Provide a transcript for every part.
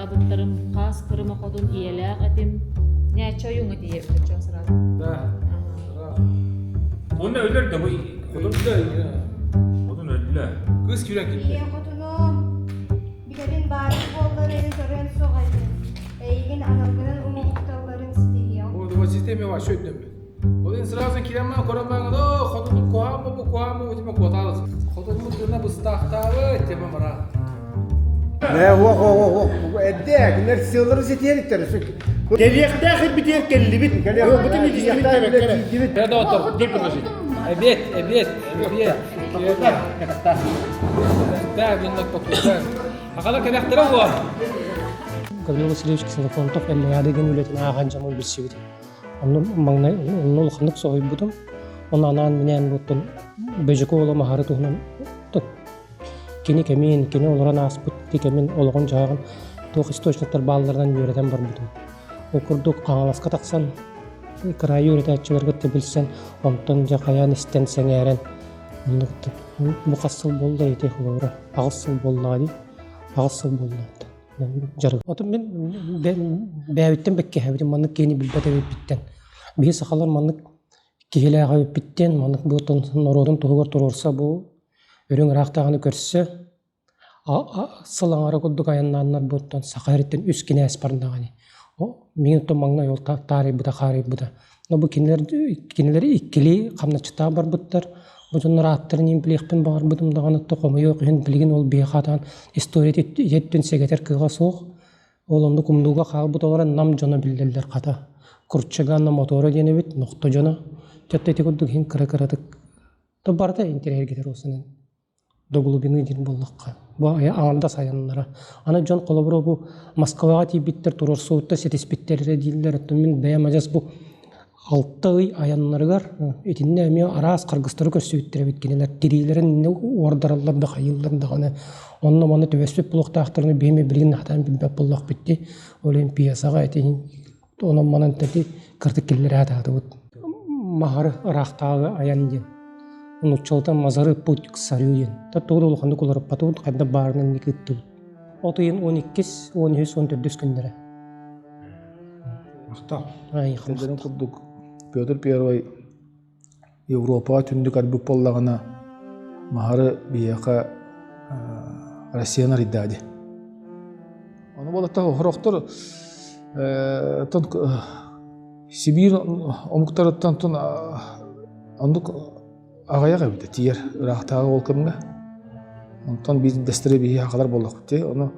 бултаабыттарым, хаас кырыма хотун ийэлээх этим. Нээччи ойууҥҥа тиийэбит оччоҕо сразу. Да. Уонна өлөр да бу хотун Өллө. Хотун өллө. Кыыс күүрэн киирдэ. Ийэ хотунум, билэбин баарын буоллар эрин көрүөн суох этим. Эйигин аналгынан умуһукталларын ситиһиэҕим. Вот системе вообще өйдөммүт. Ол иһин сразу киирэн баран көрөн баран оо хотунум куһаҕан бу куһаҕан бу типа куотаалыс. Хотунмут гына быстаахтаабыт типа мара. Ээ, уох, уох, уох, эрдэ, кинилэр сыалларын ситиһэриттэр. Кэлиэхтээх ирбитигэр кэллибит. Буолбутун итистибит диэбэккэ эрэ. Дэ доҕоттор, где предложить? Обед, обед, обед. Да, минут покушаем. Аҕала кэлэхтэрэ уо. Гаврил Васильевич Ксенофонтов Эллиада диэн үлэтин ааҕан дьоммун билсибитим. Онно маҥнай онно улаханнык соһуйбутум. Онно анаан-минээн буоттан Бөдьөкө уола Маһары туһунан кини кэмин, кини олорон ааспыт ити кэмин олоҕун-дьаһаҕын туох источниктар баалларынан үөрэтэн барбытым. Ол курдук Хаҥаласка тахсан кыраайы үөрэтээччилэр кытта билсэн, онтон дьэ хайаан истэн сэҥээрэн оннук бу хас сыл буолла ити холобура аҕыс сыл буоллаҕа дии аҕыс сыл буолла дьарык. Отон мин бэйэбиттэн бэккэһэбитим маннык киһини билбэт эбиппиттэн. Биһи сахалар маннык киһилээх эбиппиттэн, маннык бу норуотун туһугар туруорса бу үрүҥ ыраахтааҕыны көрсө сыл аҥара курдук айаннааннар буоттан саха сириттэн үс кинээс бардаҕа ини. Мин оттон маҥнай ол таарыйбыта хаарыйбыта. Но бу кинилэр кинилэри иккилии хамначчытаах барбыттар. Бу дьоннор ааттарын иһин билиэхпин баҕарбытым даҕаны хомойуох иһин билигин ол биһиэхэ атаан история өттүн сэгэтэр кыаҕа суох. Ол оннук умнууга хаалбыт олорон Нам дьоно биллэллэр хата. Курчаганна Моторо диэн эбит, Нохто дьоно. Чөттө ити курдук иһин кыра-кыратык барыта интэриэһиргэтэр уосанан до глубины диир буоллахха. Бу аҥардас айаннара. Аны дьон холобура бу Москваҕа тиийбиттэр, туруорсубуттар, ситиспиттэр эрэ дииллэр. Оттон мин бэйэм адьас бу алта ый айаннарыгар итиннэ эмиэ араас харгыстары көрсүбүттэр эбит кинилэр тириилэрин уордараллар да хайыыллар даҕаны онно манна түбэспит буолуохтаахтарына биһи билигин хатаан билбэт буоллахпыт дии ол иһин пьесаҕа ити онон манан ити кырдык киллэрэ сатаатыбыт Маһары ыраахтааҕы айан диэн нууччалыта Мазары путь к царю диэн тугу да улаханнык уларыппатыбыт хайдах баарынан инники ыыттыбыт от ыйын он иккис он үһүс он төрдүс күннэрэ Махтал. Сылдьарын курдук Петр Первый Европаҕа түннүк арбыт буоллаҕына Маһары биһиэхэ Россияны арыйдаа дии. Ону буолаттар сорохтор тон Сибиир омуктарыттан тон оннук аҕыйах эбит тиийэр ыраахтааҕы ол кэмҥэ. Онтон биирдэстэрэ биһи сахалар буоллахпыт дии. Ону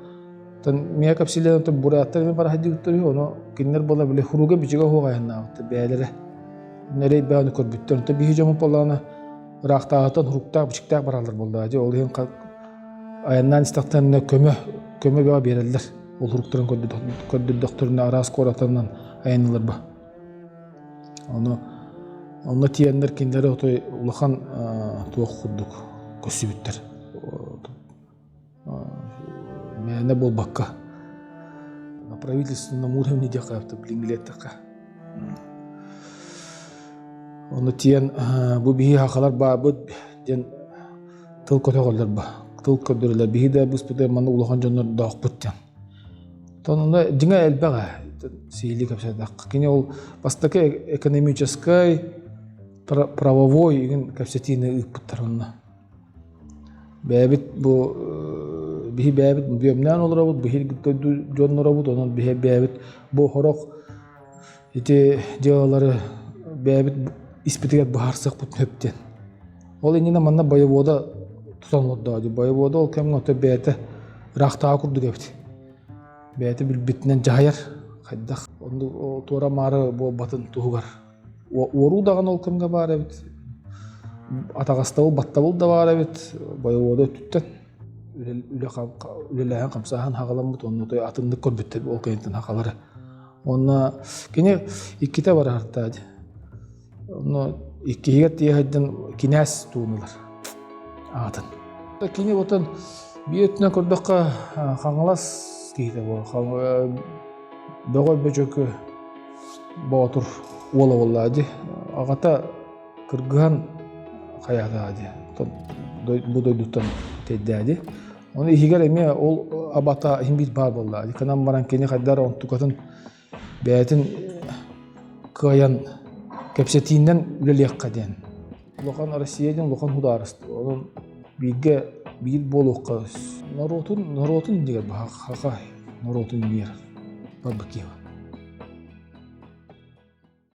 оттон миэхэ кэпсииллэр онтон буряттар эмиэ бара сылдьыбыттар үһү. Ону кинилэр буола били хуруга бичигэ суох айаннаабыттар бэйэлэрэ. Нэрэй бөҕөнү көрбүттэр. Онтон биһи дьоммут буоллаҕына ыраахтааҕыттан хуруктаах бичиктээх бараллар буоллаҕа дии. Ол иһин айаннаан истэхтэринэ көмө көмө бөҕө биэрэллэр. Ол хуруктарын көрдөрдөхтөрүнэ араас куораттарынан айанныылар ба. Ону онно тиийэннэр кинилэри отой улахан туох курдук көрсүбүттэр. Мээнэ буолбакка на правительственном уровне диэххэ билиҥҥи эттэххэ. Ону тиийэн бу биһи сахалар баабыт диэн тыл көтөҕөллөр ба тыл көрдөрөллөр биһи да быспытыгар манна улахан дьоннордоохпут диэн. Оттон онно дьиҥэ элбэх ээ сиһилии кэпсээтэххэ. Кини ол бастакы экономическай, правовой игин кэпсэтиини ыыппыттар онно. Бэйэбит бу биһи бэйэбит бүөмнээн олоробут, биһи дойду дьонноробут, онон биһи бэйэбит бу сорох ити дьыалалары бэйэбит испитигэр быһаарсыахпыт сөп диэн. Ол иннинэ манна боевода тутан олордоо дии. Боевода ол кэмҥэ ото бэйэтэ ыраахтааҕы курдук эбит. Бэйэтэ билбитинэн дьаһайар хайдах онну туора-маары буолбатын туһугар. Уоруу даҕаны ол кэмҥэ баар эбит. Атаҕастабыл, баттабыл да баар эбит. Боевода өттүттэн үлэлээһин, хамсааһын хаҕаламмыт, онно атыннык көрбүттэр ол кэнниттэн хахалары. Уонна кини иккитэ бараартаа дии. Онно иккиһигэр тиийэ сылдьан кинээс туунулар аатын. Кини отон биир өттүнэн көрдөххө Хаҥалас киһитэ буолар. Бөҕө Бөчөкө Боотур уола буоллаҕа дии. Аҕата кыргыһан хайаатаҕа дии. Бу дойдуттан тэйдээ дии. Ону иһигэр эмиэ ол абата иһин биир баар буолла. Икканан баран кини хайдар онтукатын бэйэтин кыайан кэпсэтиинэн үлэлиэххэ диэн. Улахан Россия диэн улахан судаарыстыба. Онон бииргэ биир буолуохха норуотун норуотун иннигэр баха норуотун иннигэр барбыт киһи.